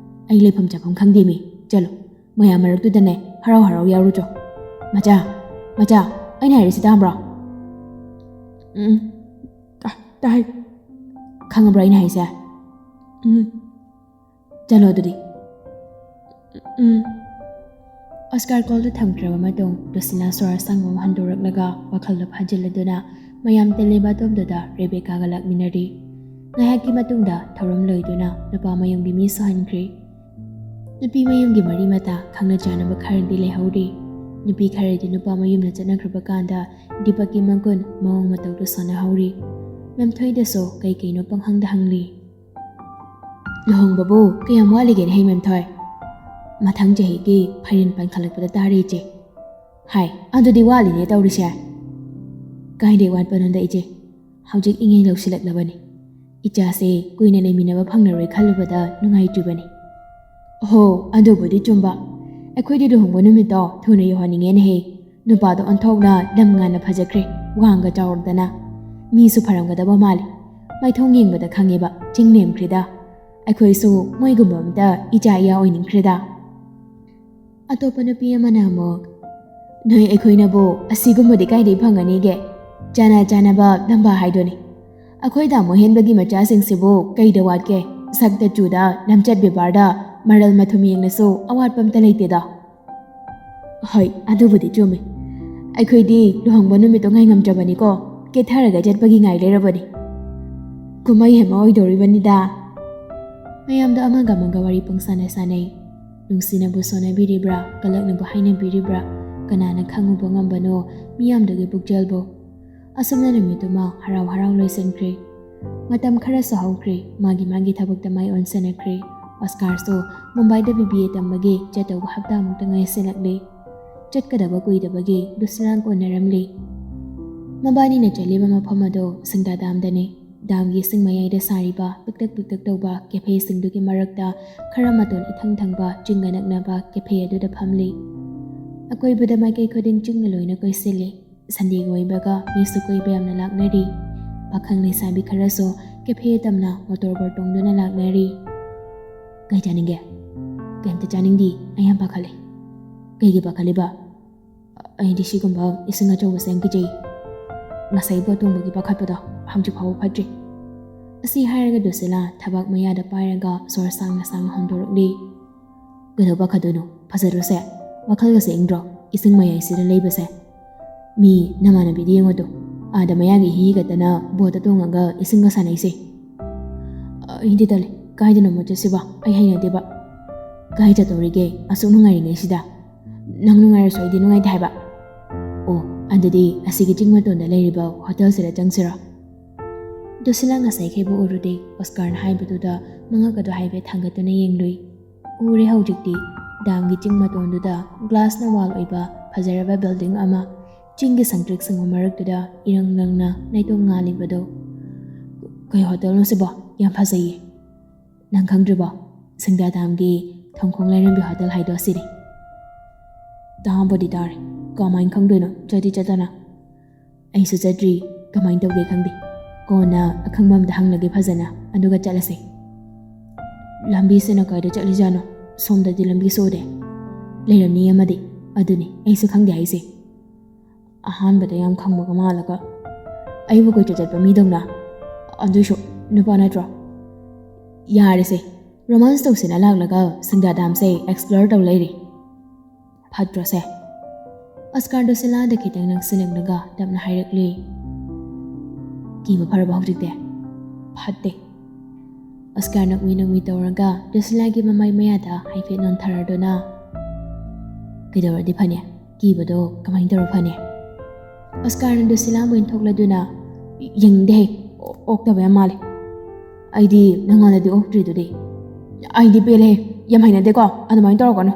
ꯑꯩ ꯂꯩꯐꯝ ꯆꯥꯐꯝ ꯈꯪꯗꯦ ꯃꯤ꯫ ꯆꯠꯂꯣ, ꯃꯌꯥꯝ ꯃꯔꯛꯇꯨꯗꯅꯦ ꯍꯔꯥꯎ ꯍꯔꯥꯎ ꯌꯥꯎꯔꯨꯆꯣ꯫ ꯃꯆꯥ, ꯃꯆꯥ, ꯑꯩꯅ ꯍꯥꯏꯔꯤꯁꯤ ꯇꯥꯕ꯭ꯔꯣ?" "ꯎꯝ, ꯇꯥꯏ, ꯇꯥꯏ꯫" "ꯈꯪꯉꯕ꯭ꯔꯣ ꯑꯩꯅ ꯍꯥꯏꯁꯦ?" "ꯎꯝ, ꯆꯠꯂꯣ ꯑꯗꯨꯗꯤ꯫" "ꯎꯝ꯫" ꯑꯣꯁꯀꯥꯔ ꯀꯣꯜꯗꯨ ꯊꯝꯈ꯭ꯔꯕ ꯃꯇꯨꯡ ꯂꯨꯁꯤꯂꯥ ꯁꯣꯔ ꯑꯁꯥꯡꯕ ꯑꯃ ꯍꯟꯗꯣꯔꯛꯂꯒ ꯋꯥꯈꯜꯗꯣ ꯐꯥꯖꯤꯜꯂꯗꯨꯅ ꯃꯌꯥꯝ ꯇꯤꯜꯂꯤꯕ ꯑꯗꯣꯝꯗꯨꯗ ꯔꯦꯕꯦꯀꯥꯒ ꯂꯥꯛꯃꯤꯟꯅꯔꯤ꯫ ꯉꯥꯏꯍꯥꯛꯀꯤ ꯃꯇꯨꯡꯗ ꯊꯧꯔꯝ ꯂꯣꯏꯗꯨꯅ ꯅꯨꯄꯥ ꯃꯌꯨꯝꯒꯤ ꯃꯤ ꯁꯨꯍꯟꯈ꯭ꯔꯤ꯫ ꯅꯨꯄꯤ ꯃꯌꯨꯝꯒꯤ ꯃꯔꯤ ꯃꯇꯥ ꯈꯪꯅ ꯆꯥꯟꯅꯕ ꯈꯔꯗꯤ ꯂꯩꯍꯧꯔꯤ꯫ ꯅꯨꯄꯤ ꯈꯔꯗꯤ ꯅꯨꯄꯥ ꯃꯌꯨꯝꯗ ꯆꯠꯅꯈ꯭ꯔꯕ ꯀꯥꯟꯗ ꯗꯤꯄꯛꯀꯤ ꯃꯒꯨꯟ ꯃꯑꯣꯡ ꯃꯇꯧꯗꯨ ꯁꯣꯟꯅꯍꯧꯔꯤ꯫ ꯃꯦꯝꯊꯣꯏꯗꯁꯨ ꯀꯩ ꯀꯩꯅꯣ ꯄꯪꯍꯪꯗ ꯍꯪꯂꯤ꯫ "ꯂꯨꯍꯣꯡꯕꯕꯨ ꯀꯌꯥꯝ ꯋꯥꯠꯂꯤꯒꯦꯅꯦ ꯍꯩ ꯃꯦꯝꯊꯣꯏ?" "ꯃꯊꯪ ꯆꯍꯤꯒꯤ ꯐꯩꯔꯦꯟ ꯄꯥꯟꯈꯠꯂꯛꯄꯗ ꯇꯥꯔꯦ ꯏꯆꯦ꯫" "ꯍꯥꯏ, ꯑꯗꯨꯗꯤ ꯋꯥꯠꯂꯤꯅꯦ ꯇꯧꯔꯤꯁꯦ꯫" "ꯀꯥꯏꯗꯩ ꯋꯥꯠꯄꯅꯣꯗ ꯏꯆꯦ, ꯍꯧꯖꯤꯛ ꯏꯉꯦꯟ ꯌꯧꯁꯤꯜꯂꯛꯂꯕꯅꯤ꯫ ꯏꯆꯥꯁꯦ ꯀꯨꯏꯅ ꯂꯩꯃꯤꯟꯅꯕ ꯐꯪꯂꯔꯣꯏ ꯈꯜꯂꯨꯕꯗ ꯅꯨꯡꯉꯥꯏꯇ꯭ꯔꯤꯕꯅꯤ꯫" "ꯑꯣꯍꯣ, ꯑꯗꯨꯕꯨꯗꯤ ꯆꯨꯝꯕ꯫ ꯑꯩꯈꯣꯏꯗꯤ ꯂꯨꯍꯣꯡꯕ ꯅꯨꯃꯤꯠꯇꯣ ꯊꯨꯅ ꯌꯧꯍꯟꯅꯤꯡꯉꯦꯅꯦꯍꯦ꯫ ꯅꯨꯄꯥꯗꯣ ꯑꯣꯟꯊꯣꯛꯅ ꯂꯝ ꯉꯥꯟꯅ ꯐꯖꯈ꯭ꯔꯦ, ꯋꯥꯡꯒ ꯆꯥꯎꯔꯗꯅ꯫ ꯃꯤꯁꯨ ꯐꯔꯝꯒꯗꯕ ꯃꯥꯜꯂꯤ꯫ ꯃꯥꯏꯊꯣꯡ ꯌꯦꯡꯕꯗ ꯈꯪꯉꯦꯕ, ꯆꯤꯡ ꯂꯦꯝꯈ꯭ꯔꯦꯗ꯫ ꯑꯩꯈꯣꯏꯁꯨ ꯃꯣꯏꯒꯨꯝꯕ ꯑꯝꯇ ꯏꯆꯥ ꯏꯌꯥ ꯑꯣꯏꯅꯤꯡꯈ꯭ꯔꯦꯗ꯫" ꯑꯇꯣꯞꯄ ꯅꯨꯄꯤ ꯑꯃꯅ ꯑꯃꯨꯛ, "ꯅꯣꯏ ꯑꯩꯈꯣꯏꯅꯕꯨ ꯑꯁꯤꯒꯨꯝꯕꯗꯤ ꯀꯥꯏꯗꯩ ꯐꯪꯒꯅꯤꯒꯦ? ꯆꯥꯅ ꯆꯥꯅꯕ ꯂꯝꯕꯥ ꯍꯥꯏꯗꯨꯅꯤ꯫ ꯑꯩꯈꯣꯏ ꯇꯥꯃꯣ ꯍꯦꯟꯕꯒꯤ ꯃꯆꯥꯁꯤꯡꯁꯤꯕꯨ ꯀꯩꯗ ꯋꯥꯠꯀꯦ? ꯁꯛꯇ ꯆꯨꯗ, ꯂꯝꯆꯠ ꯕꯦꯕꯥꯔꯗ, ꯃꯔꯜ ꯃꯊꯨꯝ ꯌꯦꯡꯂꯁꯨ ꯑꯋꯥꯠꯄ ꯑꯝꯇ ꯂꯩꯇꯦꯗ꯫" "ꯍꯣꯏ, ꯑꯗꯨꯕꯨꯗꯤ ꯆꯨꯝꯃꯤ꯫ ꯑꯩꯈꯣꯏꯗꯤ ꯂꯨꯍꯣꯡꯕ ꯅꯨꯃꯤꯠꯇꯣ ꯉꯥꯏ ꯉꯝꯗ꯭ꯔꯕꯅꯤꯀꯣ, ꯀꯦꯊꯔꯒ ꯆꯠꯄꯒꯤ ꯉꯥꯏ ꯂꯩꯔꯕꯅꯤ꯫ ꯀꯨꯝꯍꯩ ꯑꯃ ꯑꯣꯏꯗꯧꯔꯤꯕꯅꯤꯗ꯫" ꯃꯌꯥꯝꯗ ꯑꯃꯒ ꯑꯃꯒ ꯋꯥꯔꯤ ꯄꯪꯁꯥꯟꯅ ꯁꯥꯟꯅꯩ꯫ ꯅꯨꯡꯁꯤꯅꯕꯨ ꯁꯣꯟꯅꯕꯤꯔꯤꯕ꯭ꯔꯥ, ꯀꯂꯛꯅꯕꯨ ꯍꯥꯏꯅꯕꯤꯔꯤꯕ꯭ꯔꯥ, ꯀꯅꯥꯅ ꯈꯪꯉꯨꯕ ꯉꯝꯕꯅꯣ ꯃꯤꯌꯥꯝꯗꯨꯒꯤ ꯄꯨꯛꯆꯦꯜꯕꯨ? ꯑꯁꯨꯝꯅ ꯅꯨꯃꯤꯠꯇꯨꯃ ꯍꯔꯥꯎ ꯍꯔꯥꯎ ꯂꯣꯏꯁꯤꯟꯈ꯭ꯔꯦ꯫ ꯃꯇꯝ ꯈꯔꯁꯨ ꯍꯧꯈ꯭ꯔꯦ, ꯃꯥꯒꯤ ꯃꯥꯒꯤ ꯊꯕꯛꯇ ꯃꯥꯏ ꯑꯣꯟꯁꯤꯟꯅꯈ꯭ꯔꯦ꯫ ꯑꯣꯁꯀꯥꯔꯁꯨ ꯃꯨꯝꯕꯥꯏꯗ ꯕꯤ ꯕꯤ ꯑꯦ ꯇꯝꯕꯒꯤ ꯆꯠꯇꯧꯕ ꯍꯞꯇꯥꯃꯨꯛꯇ ꯉꯥꯏꯁꯤꯜꯂꯛꯂꯦ꯫ ꯆꯠꯀꯗꯕ ꯀꯨꯏꯗꯕꯒꯤ ꯂꯨꯁꯤꯂꯥ ꯀꯣꯟꯅꯔꯝꯂꯦ꯫ ꯃꯕꯥꯅꯤꯅ ꯆꯠꯂꯤꯕ ꯃꯐꯝ ꯑꯗꯨ ꯁꯤꯡꯗꯥ ꯗꯥꯝꯗꯅꯤ꯫ ꯗꯥꯝꯒꯤ ꯏꯁꯤꯡ ꯃꯌꯥꯏꯗ ꯁꯥꯔꯤꯕ ꯄꯤꯛꯇꯛ ꯄꯤꯛꯇꯛ ꯇꯧꯕ ꯀꯦꯐꯦꯁꯤꯡꯗꯨꯒꯤ ꯃꯔꯛꯇ ꯈꯔ ꯃꯇꯣꯟ ꯏꯊꯪ ꯊꯪꯕ ꯆꯤꯡꯒ ꯅꯛꯅꯕ ꯀꯦꯐꯦ ꯑꯗꯨꯗ ꯐꯝꯂꯤ꯫ ꯑꯀꯣꯏꯕꯗ ꯃꯥꯏꯀꯩ ꯈꯨꯗꯤꯡ ꯆꯤꯡꯅ ꯂꯣꯏꯅ ꯀꯣꯏꯁꯤꯜꯂꯤ꯫ ꯁꯟꯗꯦꯒ ꯑꯣꯏꯕꯒ ꯃꯤꯁꯨ ꯀꯣꯏꯕ ꯌꯥꯝꯅ ꯂꯥꯛꯅꯔꯤ꯫ ꯄꯥꯈꯪ ꯂꯩꯁꯥꯕꯤ ꯈꯔꯁꯨ ꯀꯦꯐꯦ ꯇꯝꯅ ꯃꯣꯇꯣꯔ ꯕꯣꯠ ꯇꯣꯡꯗꯨꯅ ꯂꯥꯛꯅꯔꯤ꯫ "ꯀꯩ ꯆꯥꯅꯤꯡꯒꯦ?" "ꯀꯩꯝꯇ ꯆꯥꯅꯤꯡꯗꯦ, ꯑꯩ ꯌꯥꯝ ꯄꯥꯈꯠꯂꯦ꯫" "ꯀꯩꯒꯤ ꯄꯥꯈꯠꯂꯤꯕ?" "ꯑꯩꯗꯤ ꯁꯤꯒꯨꯝꯕ ꯏꯁꯤꯡ ꯑꯆꯧꯕꯁꯦ ꯌꯥꯝ ꯀꯤꯖꯩ꯫ ꯉꯁꯥꯏ ꯕꯣꯠ ꯇꯣꯡꯕꯒꯤ ꯄꯥꯈꯠꯄꯗꯣ ꯍꯧꯖꯤꯛ ꯐꯥꯎꯕ ꯐꯠꯇ꯭ꯔꯤ꯫" ꯑꯁꯤ ꯍꯥꯏꯔꯒ ꯗꯨꯁꯤꯂꯥ ꯊꯕꯥꯛ ꯃꯌꯥꯗ ꯄꯥꯏꯔꯒ ꯁꯣꯔ ꯁꯥꯡꯅ ꯁꯥꯡꯅ ꯍꯣꯟꯗꯣꯔꯛꯂꯤ꯫ "ꯀꯩꯗꯧ ꯄꯥꯈꯠꯇꯣꯏꯅꯣ? ꯐꯖꯗ꯭ꯔꯣꯁꯦ? ꯋꯥꯈꯜꯒꯁꯦ ꯏꯪꯗ꯭ꯔꯣ? ꯏꯁꯤꯡ ꯃꯌꯥꯏꯁꯤꯗ ꯂꯩꯕꯁꯦ꯫ ꯃꯤ ꯅꯃꯥꯟꯅꯕꯤꯗꯤ ꯌꯦꯡꯉꯣꯗꯣ, ꯑꯥꯗ ꯃꯌꯥꯒꯤ ꯍꯤ ꯈꯛꯇꯅ ꯕꯣꯠꯇ ꯇꯣꯡꯉꯒ ꯏꯁꯤꯡꯒ ꯁꯥꯟꯅꯩꯁꯦ꯫" "ꯑꯩꯗꯤ ꯇꯜꯂꯦ꯫ ꯀꯥꯏꯗꯅꯣ ꯃꯣꯠꯆꯠꯁꯤꯕ? ꯑꯩ ꯍꯩꯅꯗꯦꯕ꯫" "ꯀꯥꯏ ꯆꯠꯇꯧꯔꯤꯒꯦ? ꯑꯁꯨꯛ ꯅꯨꯡꯉꯥꯏꯔꯤꯉꯩꯁꯤꯗ꯫ ꯅꯪ ꯅꯨꯡꯉꯥꯏꯔꯁꯨ ꯑꯩꯗꯤ ꯅꯨꯡꯉꯥꯏꯇꯦ ꯍꯥꯏꯕ꯫" "ꯑꯣ, ꯑꯗꯨꯗꯤ ꯑꯁꯤꯒꯤ ꯆꯤꯡ ꯃꯇꯣꯟꯗ ꯂꯩꯔꯤꯕ ꯍꯣꯇꯦꯜꯁꯤꯗ ꯆꯪꯁꯤꯔꯣ?" ꯗꯨꯁꯤꯂꯥ ꯉꯁꯥꯏꯈꯩꯕꯨ ꯎꯔꯨꯗꯦ꯫ ꯑꯣꯁꯀꯥꯔꯅ ꯍꯥꯏꯕꯗꯨꯗ ꯃꯉꯛ ꯑꯗꯨ ꯍꯥꯏꯐꯦꯠ ꯊꯥꯡꯒꯠꯇꯨꯅ ꯌꯦꯡꯂꯨꯏ꯫ ꯎꯔꯦ ꯍꯧꯖꯤꯛꯇꯤ꯫ ꯗꯥꯝꯒꯤ ꯆꯤꯡ ꯃꯇꯣꯟꯗꯨꯗ ꯒ꯭ꯂꯥꯁꯅ ꯋꯥꯜ ꯑꯣꯏꯕ ꯐꯖꯔꯕ ꯕꯤꯜꯗꯤꯡ ꯑꯃ, ꯆꯤꯡꯒꯤ ꯁꯪꯇ꯭ꯔꯤꯛ ꯁꯪꯕ ꯃꯔꯛꯇꯨꯗ ꯏꯔꯪ ꯂꯪꯅ ꯂꯩꯇꯣꯡ ꯉꯥꯜꯂꯤꯕꯗꯣ꯫ "ꯀꯩ ꯍꯣꯇꯦꯜꯅꯣ ꯁꯤꯕꯣ? ꯌꯥꯝ ꯐꯖꯩꯌꯦ꯫" "ꯅꯪ ꯈꯪꯗ꯭ꯔꯤꯕꯣ? ꯁꯤꯡꯗꯥ ꯗꯥꯝꯒꯤ ꯊꯣꯡꯈꯣꯡ ꯂꯥꯏꯔꯦꯝꯕꯤ ꯍꯣꯇꯦꯜ ꯍꯥꯏꯗꯣ ꯑꯁꯤꯅꯤ꯫" "ꯇꯥꯕꯨꯗꯤ ꯇꯥꯔꯦ꯫ ꯀꯃꯥꯏꯅ ꯈꯪꯗꯣꯏꯅꯣ? ꯆꯠꯇꯤ ꯆꯠꯇꯅ꯫" "ꯑꯩꯁꯨ ꯆꯠꯇ꯭ꯔꯤ꯫ ꯀꯃꯥꯏꯅ ꯇꯧꯒꯦ ꯈꯪꯗꯦ꯫ ꯀꯣꯟꯅ ꯑꯈꯪꯕ ꯑꯝꯗ ꯍꯪꯂꯒꯦ ꯐꯖꯅ, ꯑꯗꯨꯒ ꯆꯠꯂꯁꯦ꯫" "ꯂꯝꯕꯤꯁꯤꯅ ꯀꯥꯏꯗ ꯆꯠꯂꯤꯖꯥꯠꯅꯣ? ꯁꯣꯝꯗꯗꯤ ꯂꯝꯕꯤꯁꯨ ꯎꯗꯦ꯫" "ꯂꯩꯔꯝꯅꯤ ꯑꯃꯗꯤ꯫ ꯑꯗꯨꯅꯤ ꯑꯩꯁꯨ ꯈꯪꯗꯦ ꯍꯥꯏꯁꯦ꯫" "ꯑꯍꯥꯟꯕꯗ ꯌꯥꯝ ꯈꯪꯕꯒ ꯃꯥꯜꯂꯒ꯫" "ꯑꯩꯕꯨ ꯀꯣꯏꯆꯠ ꯆꯠꯄ ꯃꯤꯗꯧꯅ? ꯑꯗꯨꯏꯁꯨ ꯅꯨꯄꯥ ꯅꯠꯇ꯭ꯔꯣ?" "ꯌꯥꯔꯦꯁꯦ, ꯔꯣꯃꯥꯟꯁ ꯇꯧꯁꯦꯅ ꯂꯥꯛꯂꯒ ꯁꯤꯡꯗꯥ ꯗꯥꯝꯁꯦ ꯑꯦꯛꯁꯄ꯭ꯂꯣꯔ ꯇꯧ ꯂꯩꯔꯤ꯫ ꯐꯠꯇ꯭ꯔꯣꯁꯦ?" ꯑꯣꯁꯀꯥꯔ ꯗꯨꯁꯤꯂꯥꯗ ꯈꯤꯇꯪ ꯅꯛꯁꯤꯜꯂꯛꯂꯒ ꯇꯞꯅ ꯍꯥꯏꯔꯛꯂꯤ꯫ "ꯀꯤꯕ ꯐꯔꯕ ꯍꯧꯖꯤꯛꯇꯤ?" "ꯐꯠꯇꯦ꯫" ꯑꯣꯁꯀꯥꯔ ꯅꯣꯛꯃꯤ ꯅꯣꯛꯃꯤ ꯇꯧꯔꯒ ꯗꯨꯁꯤꯂꯥꯒꯤ ꯃꯃꯥꯏ ꯃꯌꯥꯗ ꯍꯥꯏꯐꯦꯠ ꯅꯣꯟꯊꯔꯗꯨꯅ, "ꯀꯩꯗꯧꯔꯗꯤ ꯐꯅꯤ? ꯀꯤꯕꯗꯣ ꯀꯃꯥꯏꯅ ꯇꯧꯔ ꯐꯅꯤ?" ꯑꯣꯁꯀꯥꯔꯅ ꯗꯨꯁꯤꯂꯥꯕꯨ ꯏꯟꯊꯣꯛꯂꯗꯨꯅ, "ꯌꯦꯡꯅꯤꯡꯗꯦꯍꯦ, ꯑꯣ-, ꯑꯣꯛꯇꯕ ꯌꯥꯝ ꯃꯥꯜꯂꯦ꯫ ꯑꯩꯗꯤ ꯅꯉꯣꯟꯗꯗꯤ ꯑꯣꯛꯇ꯭ꯔꯤꯗꯨꯗꯤ꯫ ꯑꯩꯗꯤ ꯄꯦꯜꯂꯦꯍꯦ, ꯌꯥꯝ ꯍꯩꯅꯗꯦꯀꯣ, ꯑꯗꯨꯃꯥꯏꯅ ꯇꯧꯔꯛꯀꯅꯨ꯫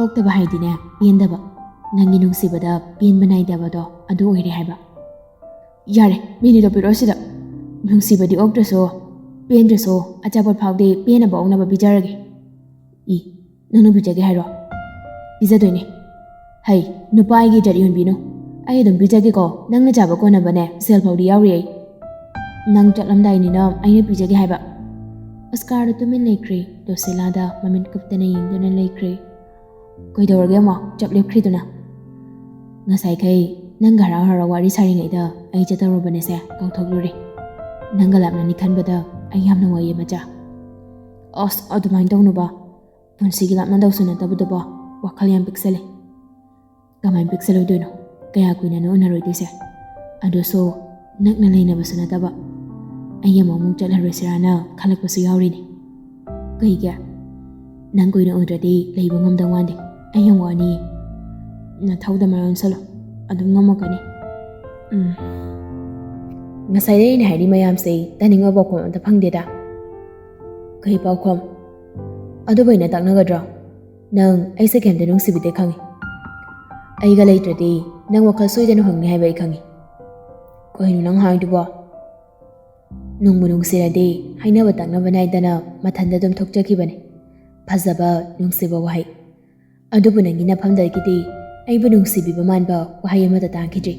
ꯑꯣꯛꯇꯕ ꯍꯥꯏꯗꯤꯅꯦ, ꯄꯦꯟꯗꯕ꯫ ꯅꯪꯒꯤ ꯅꯨꯡꯁꯤꯕꯗ ꯄꯦꯟꯕ ꯅꯥꯏꯗꯕꯗꯣ ꯑꯗꯨ ꯑꯣꯏꯔꯦ ꯍꯥꯏꯕ꯫ ꯌꯥꯔꯦ, ꯃꯤꯅꯤꯗꯣ ꯄꯤꯔꯛꯑꯣ ꯁꯤꯗ꯫ ꯅꯨꯡꯁꯤꯕꯗꯤ ꯑꯣꯛꯇ꯭ꯔꯁꯨ, ꯄꯦꯟꯗ꯭ꯔꯁꯨ, ꯑꯆꯥꯄꯣꯠ ꯐꯥꯎꯗꯤ ꯄꯦꯟꯅꯕ ꯑꯣꯛꯅꯕ ꯄꯤꯖꯔꯒꯦ꯫" "ꯏ, ꯅꯪꯅ ꯄꯤꯖꯒꯦ ꯍꯥꯏꯔꯣ?" "ꯄꯤꯖꯗꯣꯏꯅꯦ꯫ ꯍꯩ, ꯅꯨꯄꯥ ꯑꯩꯒꯤ ꯏꯖꯠ ꯌꯣꯟꯕꯤꯅꯨ꯫ ꯑꯩ ꯑꯗꯨꯝ ꯄꯤꯖꯒꯦꯀꯣ, ꯅꯪꯅ ꯆꯥꯕ ꯀꯣꯟꯅꯕꯅꯦ, ꯁꯦꯜ ꯐꯥꯎꯗꯤ ꯌꯥꯎꯔꯤ ꯑꯩ꯫ ꯅꯪ ꯆꯠꯂꯝꯗꯥꯏꯅꯤꯅ ꯑꯩꯅ ꯄꯤꯖꯒꯦ ꯍꯥꯏꯕ꯫" ꯑꯣꯁꯀꯥꯔꯗꯣ ꯇꯨꯃꯤꯟ ꯂꯩꯈ꯭ꯔꯦ꯫ ꯗꯨꯁꯤꯂꯥꯗ ꯃꯃꯤꯠ ꯀꯨꯞꯇꯅ ꯌꯦꯡꯗꯨꯅ ꯂꯩꯈ꯭ꯔꯦ꯫ "ꯀꯩꯗꯧꯔꯒꯦ ꯑꯃꯨꯛ ꯆꯞ ꯂꯦꯞꯈ꯭ꯔꯤꯗꯨꯅ?" "ꯉꯁꯥꯏꯈꯩ ꯅꯪꯒ ꯍꯔꯥꯎ ꯍꯔꯥꯎ ꯋꯥꯔꯤ ꯁꯥꯔꯤꯉꯩꯗ ꯑꯩ ꯆꯠꯇꯧꯔꯕꯅꯦꯁꯦ, ꯀꯥꯎꯊꯣꯛꯂꯨꯔꯦ꯫ ꯅꯪꯒ ꯂꯥꯞꯅꯅꯤ ꯈꯟꯕꯗ ꯑꯩ ꯌꯥꯝ ꯅꯨꯡꯉꯥꯏꯌꯦ ꯃꯆꯥ꯫" "ꯑꯁ, ꯑꯗꯨꯃꯥꯏꯅ ꯇꯧꯅꯨꯕ꯫ ꯄꯨꯟꯁꯤꯒꯤ ꯂꯥꯞꯅꯗꯧꯁꯨ ꯅꯠꯇꯕꯗꯨꯕꯣ, ꯋꯥꯈꯜ ꯌꯥꯝ ꯄꯤꯛꯁꯜꯂꯦ꯫" "ꯀꯃꯥꯏꯅ ꯄꯤꯛꯁꯜꯂꯣꯏꯗꯣꯏꯅꯣ? ꯀꯌꯥ ꯀꯨꯏꯅꯅꯣ ꯎꯅꯔꯣꯏꯗꯣꯏꯁꯦ? ꯑꯗꯨꯁꯨ ꯅꯛꯅ ꯂꯩꯅꯕꯁꯨ ꯅꯠꯇꯕ꯫ ꯑꯩ ꯑꯃꯨꯛ ꯑꯃꯨꯛ ꯆꯠꯂꯔꯣꯏꯁꯤꯔꯥꯅ ꯈꯜꯂꯛꯄꯁꯨ ꯌꯥꯎꯔꯤꯅꯦ꯫" "ꯀꯩꯒꯤ? ꯅꯪ ꯀꯨꯏꯅ ꯎꯗ꯭ꯔꯗꯤ ꯂꯩꯕ ꯉꯝꯗꯧ ꯃꯥꯟꯗꯦ꯫ ꯑꯩ ꯌꯥꯝ ꯋꯥꯅꯤꯌꯦ꯫" "ꯅꯊꯧꯗ ꯃꯔꯣꯟꯁꯜꯂꯣ, ꯑꯗꯨꯝ ꯉꯝꯃꯛꯀꯅꯤ꯫" "ꯎꯝ꯫ ꯉꯁꯥꯏꯗꯩ ꯑꯩꯅ ꯍꯥꯏꯔꯤ ꯃꯌꯥꯝꯁꯦ ꯇꯥꯅꯤꯡꯕ ꯄꯥꯎꯈꯨꯝ ꯑꯝꯇ ꯐꯪꯗꯦꯗ꯫" "ꯀꯩ ꯄꯥꯎꯈꯨꯝ? ꯑꯗꯨꯕꯨ ꯑꯩꯅ ꯇꯥꯛꯅꯒꯗ꯭ꯔꯣ? ꯅꯪ ꯑꯩꯁꯦ ꯀꯩꯝꯇ ꯅꯨꯡꯁꯤꯕꯤꯗꯦ ꯈꯪꯉꯤ꯫ ꯑꯩꯒ ꯂꯩꯇ꯭ꯔꯗꯤ ꯅꯪ ꯋꯥꯈꯜ ꯁꯣꯏꯗꯅ ꯍꯣꯡꯅꯤ ꯍꯥꯏꯕ ꯑꯩ ꯈꯪꯉꯤ꯫" "ꯀꯩꯅꯣ ꯅꯪ ꯍꯥꯏꯗꯨꯕꯣ?" "ꯅꯨꯡꯕꯨ ꯅꯨꯡꯁꯤꯔꯗꯤ ꯍꯥꯏꯅꯕ ꯇꯥꯛꯅꯕ ꯅꯥꯏꯗꯅ ꯃꯊꯟꯇ ꯑꯗꯨꯝ ꯊꯣꯛꯆꯈꯤꯕꯅꯤ꯫ ꯐꯖꯕ, ꯅꯨꯡꯁꯤꯕ ꯋꯥꯍꯩ꯫ ꯑꯗꯨꯕꯨ ꯅꯪꯒꯤ ꯅꯐꯝꯗꯒꯤꯗꯤ ꯑꯩꯕꯨ ꯅꯨꯡꯁꯤꯕꯤꯕ ꯃꯥꯟꯕ ꯋꯥꯍꯩ ꯑꯃꯠꯇ ꯇꯥꯈꯤꯗ꯭ꯔꯤ꯫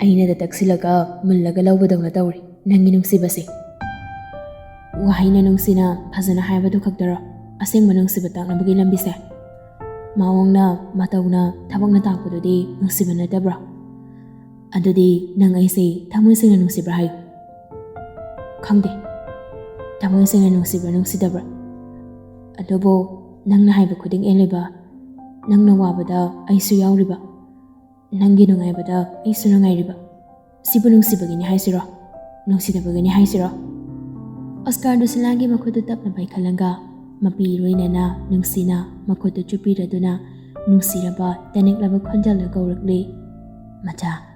ꯑꯩꯅꯗ ꯇꯛꯁꯤꯜꯂꯒ ꯃꯨꯜꯂꯒ ꯂꯧꯕꯗꯧꯅ ꯇꯧꯔꯤ ꯅꯪꯒꯤ ꯅꯨꯡꯁꯤꯕꯁꯦ꯫" "ꯋꯥꯍꯩꯅ ꯅꯨꯡꯁꯤꯅ ꯐꯖꯅ ꯍꯥꯏꯕꯗꯨ ꯈꯛꯇꯔꯣ ꯑꯁꯦꯡꯕ ꯅꯨꯡꯁꯤꯕ ꯇꯥꯛꯅꯕꯒꯤ ꯂꯝꯕꯤꯁꯦ? ꯃꯑꯣꯡꯅ, ꯃꯇꯧꯅ, ꯊꯕꯛꯅ ꯇꯥꯛꯄꯗꯨꯗꯤ ꯅꯨꯡꯁꯤꯕ ꯅꯠꯇꯕ꯭ꯔꯣ? ꯑꯗꯨꯗꯤ ꯅꯪ ꯑꯩꯁꯦ ꯊꯃꯣꯏ ꯁꯦꯡꯅ ꯅꯨꯡꯁꯤꯕ꯭ꯔꯥ ꯍꯥꯏꯌꯨ꯫" "ꯈꯪꯗꯦ, ꯊꯃꯣꯏ ꯁꯦꯡꯅ ꯅꯨꯡꯁꯤꯕ꯭ꯔꯥ ꯅꯨꯡꯁꯤꯗꯕ꯭ꯔꯥ꯫ ꯑꯗꯨꯕꯨ ꯅꯪꯅ ꯍꯥꯏꯕ ꯈꯨꯗꯤꯡ ꯏꯜꯂꯤꯕ, ꯅꯪꯅ ꯋꯥꯕꯗ ꯑꯩꯁꯨ ꯌꯥꯎꯔꯤꯕ, ꯅꯪꯒꯤ ꯅꯨꯡꯉꯥꯏꯕꯗ ꯑꯩꯁꯨ ꯅꯨꯡꯉꯥꯏꯔꯤꯕ꯫ ꯁꯤꯕꯨ ꯅꯨꯡꯁꯤꯕꯒꯤꯅꯤ ꯍꯥꯏꯁꯤꯔꯣ? ꯅꯨꯡꯁꯤꯗꯕꯒꯤꯅꯤ ꯍꯥꯏꯁꯤꯔꯣ?" ꯑꯣꯁꯀꯥꯔꯗꯨ ꯁꯤꯂꯥꯒꯤ ꯃꯈꯨꯠꯇꯨ ꯇꯞꯅ ꯄꯥꯏꯈꯠꯂꯒ ꯃꯄꯤ ꯂꯣꯏꯅꯅ ꯅꯨꯡꯁꯤꯅ ꯃꯈꯨꯠꯇꯨ ꯆꯨꯞꯄꯤꯔꯗꯨꯅ ꯅꯨꯡꯁꯤꯔꯕ ꯇꯦꯅꯤꯛꯂꯕ ꯈꯣꯟꯖꯦꯜꯗ ꯀꯧꯔꯛꯂꯤ, "ꯃꯆꯥ,